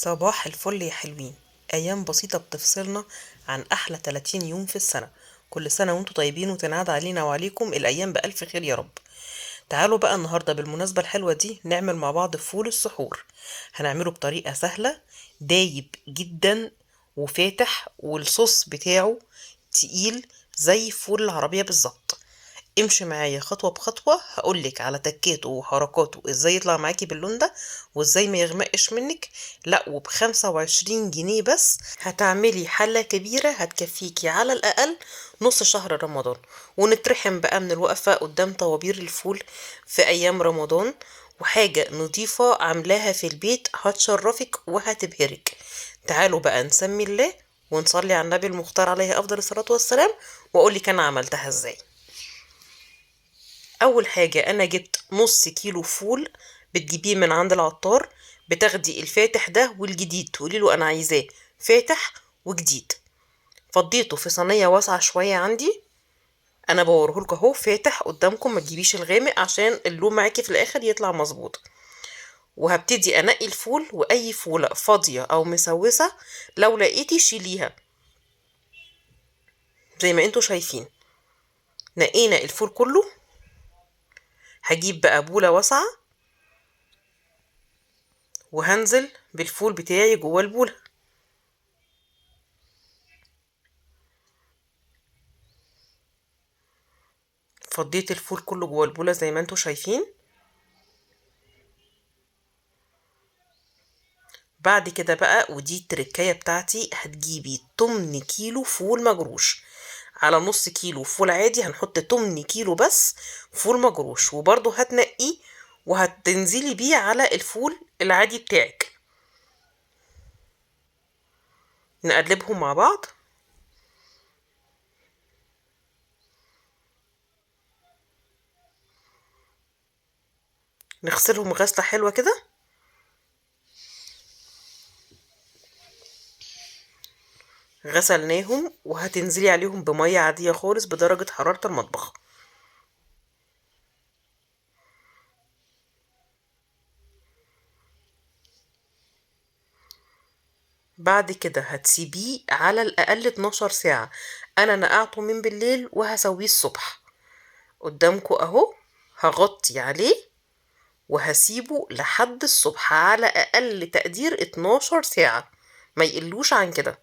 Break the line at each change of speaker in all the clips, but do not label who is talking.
صباح الفل يا حلوين. ايام بسيطة بتفصلنا عن احلى 30 يوم في السنة. كل سنة وانتم طيبين وتنعاد علينا وعليكم الايام بالف خير يا رب. تعالوا بقى النهارده بالمناسبة الحلوة دي نعمل مع بعض فول السحور. هنعمله بطريقة سهلة، دايب جدا وفاتح، والصوص بتاعه تقيل زي فول العربية بالظبط. امشي معايا خطوة بخطوة، هقولك على تكاته وحركاته ازاي يطلع معاكي باللون ده وازاي ما يغمقش منك. لا وب25 جنيه بس هتعملي حلة كبيرة هتكفيكي على الأقل نص شهر رمضان، ونترحم بقى من الوقفة قدام طوابير الفول في أيام رمضان. وحاجة نظيفة عاملاها في البيت هتشرفك وهتبهرك. تعالوا بقى نسمي الله ونصلي على النبي المختار عليه أفضل الصلاة والسلام، وأقولك أنا عملتها ازاي. اول حاجة انا جبت نص كيلو فول، بتجيبيه من عند العطار، بتاخدي الفاتح ده والجديد، تقولي له انا عايزاه فاتح وجديد. فضيته في صينية واسعة شوية عندي، انا بوريهولكوا اهو فاتح قدامكم، ما تجيبيش الغامق عشان اللون معاكي في الاخر يطلع مظبوط. وهبتدي انقي الفول، واي فوله فاضية او مسوسه لو لقيتي شيليها زي ما انتوا شايفين. نقينا الفول كله. هجيب بقى بوله واسعة وهنزل بالفول بتاعي جوه البوله. فضيت الفول كله جوه البوله زي ما انتوا شايفين. بعد كده بقى، ودي التركايه بتاعتي، هتجيبي 8 كيلو فول مجروش. على نص كيلو فول عادي هنحط 8 كيلو بس فول مجروش، وبرده هتنقيه وهتنزلي بيه على الفول العادي بتاعك. نقلبهم مع بعض. نغسلهم غسلة حلوة كده. غسلناهم وهتنزلي عليهم بمية عادية خالص بدرجة حرارة المطبخ. بعد كده هتسيبيه على الأقل 12 ساعة. أنا نقعته من بالليل وهسويه الصبح قدامكم أهو. هغطي عليه وهسيبه لحد الصبح على أقل تقدير 12 ساعة، ما يقلوش عن كده.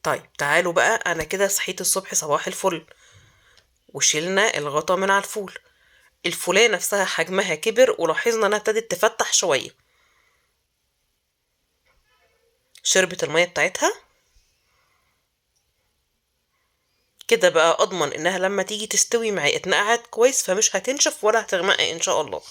طيب تعالوا بقى، أنا كده صحيت الصبح صباح الفل وشيلنا الغطا من على الفول. الفولية نفسها حجمها كبر، ولاحظنا انها ابتدت تفتح شوية، شربت المية بتاعتها كده. بقى اضمن انها لما تيجي تستوي معايا اتنقعت كويس، فمش هتنشف ولا هتغمق ان شاء الله.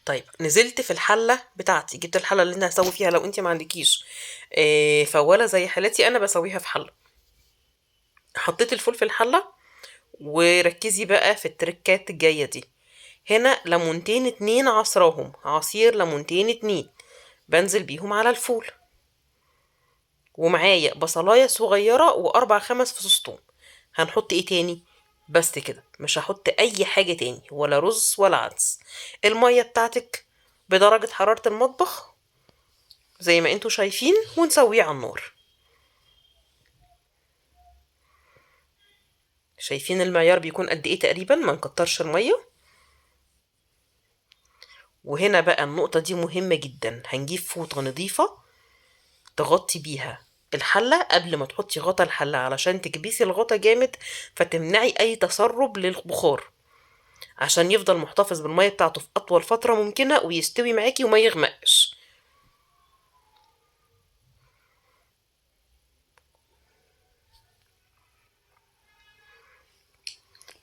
طيب نزلت في الحلة بتاعتي، جبت الحلة اللي انا هسوي فيها. لو انت ما عندكيش فوالة زي حالتي انا بسويها في حلة. حطيت الفول في الحلة، وركزي بقى في التركات الجاية دي. هنا ليمونتين 2 عصراهم، عصير ليمونتين 2 بنزل بيهم على الفول، ومعايا بصلاية صغيرة وأربع خمس فصوص توم. هنحط ايه تاني؟ بس كده، مش هحط اي حاجة تاني، ولا رز ولا عدس. المية بتاعتك بدرجة حرارة المطبخ زي ما انتوا شايفين، ونسويه على النار. شايفين المعيار بيكون قد ايه تقريبا، ما نكترش المية. وهنا بقى النقطة دي مهمة جدا، هنجيب فوطة نظيفة تغطي بيها الحلة قبل ما تحطي غطا الحلة، علشان تكبسي الغطا جامد فتمنعي اي تسرب للبخار، عشان يفضل محتفظ بالمية بتاعته في اطول فترة ممكنة ويستوي معاكي وما يغمقش.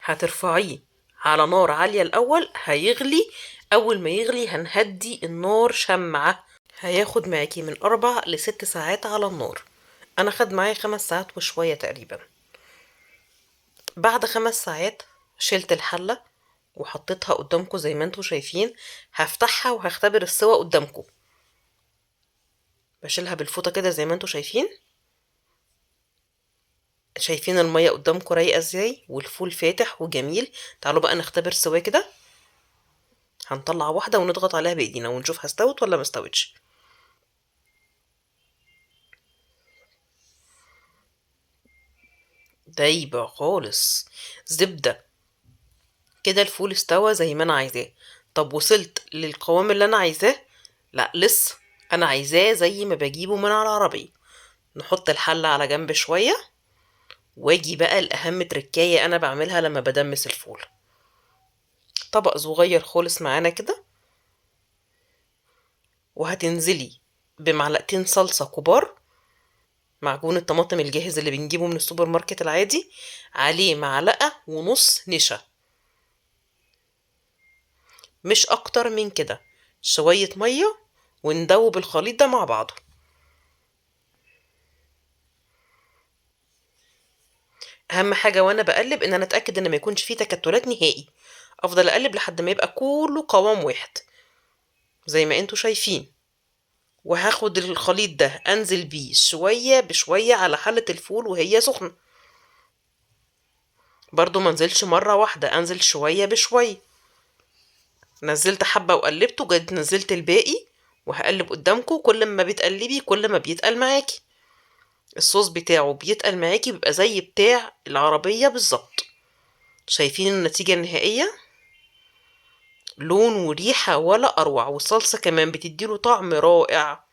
هترفعيه على نار عالية الأول، هيغلي. أول ما يغلي هنهدي النار شمعة. هياخد معاكي من 4 ل6 ساعات على النار. أنا خد معايا 5 ساعات وشوية تقريبا. بعد 5 ساعات شلت الحلة وحطيتها قدامكم زي ما انتوا شايفين. هفتحها وهختبر السوا قدامكم. بشيلها بالفوطة كده زي ما انتوا شايفين. شايفين المية قدامكم رايقة ازاي، والفول فاتح وجميل. تعالوا بقى نختبر سواه كده. هنطلع واحدة ونضغط عليها بايدينا ونشوف هستوت ولا ما استوتش. دايبة خالص، زبدة كده. الفول استوى زي ما انا عايزاه. طب وصلت للقوام اللي انا عايزاه؟ لا لسه، انا عايزاه زي ما بجيبه من على العربية. نحط الحلة على جنب شوية، واجي بقى الأهم تركاية انا بعملها لما بدمس الفول. طبق صغير خالص معانا كده، وهتنزلي بمعلقتين صلصة كبار، معجون الطماطم الجاهز اللي بنجيبه من السوبر ماركت العادي، عليه معلقة ونص نشا، مش اكتر من كده، شوية مية، وندوب الخليط ده مع بعضه. اهم حاجة وانا بقلب ان انا اتأكد ان ما يكونش فيه تكتلات نهائي. افضل اقلب لحد ما يبقى كله قوام واحد زي ما انتوا شايفين. وهاخد الخليط ده انزل بيه شوية بشوية على حلة الفول وهي سخنة، برضو ما انزلش مرة واحدة، انزل شوية بشوية. نزلت حبة وقلبته، جيت نزلت الباقي وهقلب قدامكم. كل ما بتقلبي كل ما بيتقل معاكي الصوص بتاعه، بيتقل معاكي، بيبقى زي بتاع العربية بالظبط. شايفين النتيجة النهائية؟ لون وريحة ولا أروع، والصلصة كمان بتديله طعم رائع.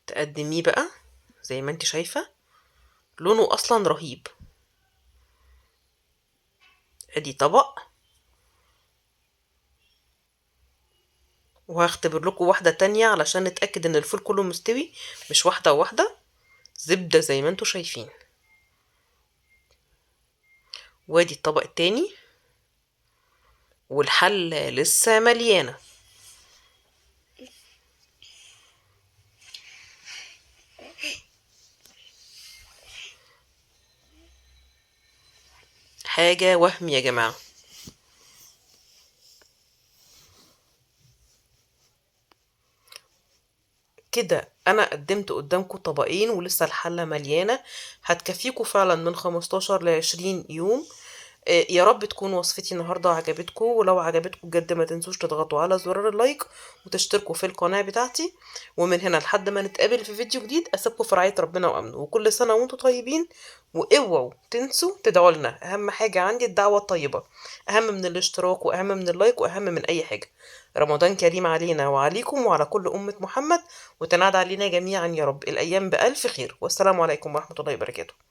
تقدميه بقى زي ما انت شايفة، لونه أصلا رهيب. ادي طبق، وهختبر لكم واحدة تانية علشان نتأكد ان الفول كله مستوي، مش واحدة واحدة. زبدة زي ما انتوا شايفين. وادي الطبق التاني، والحلة لسه مليانة. حاجة وهم يا جماعة. كده انا قدمت قدامكم طبقين ولسه الحلة مليانة، هتكفيكم فعلا من 15 ل 20 يوم. يا رب تكون وصفتي النهاردة عجبتكم، ولو عجبتكم بجد ما تنسوش تضغطوا على زرار اللايك وتشتركوا في القناة بتاعتي. ومن هنا لحد ما نتقابل في فيديو جديد، اسيبكم في رعاية ربنا وامنه، وكل سنة وانتم طيبين. واوعوا تنسوا تدعوا لنا، اهم حاجة عندي الدعوة الطيبة، اهم من الاشتراك واهم من اللايك واهم من اي حاجة. رمضان كريم علينا وعليكم وعلى كل أمة محمد، وتنعاد علينا جميعا يا رب الأيام بألف خير. والسلام عليكم ورحمة الله وبركاته.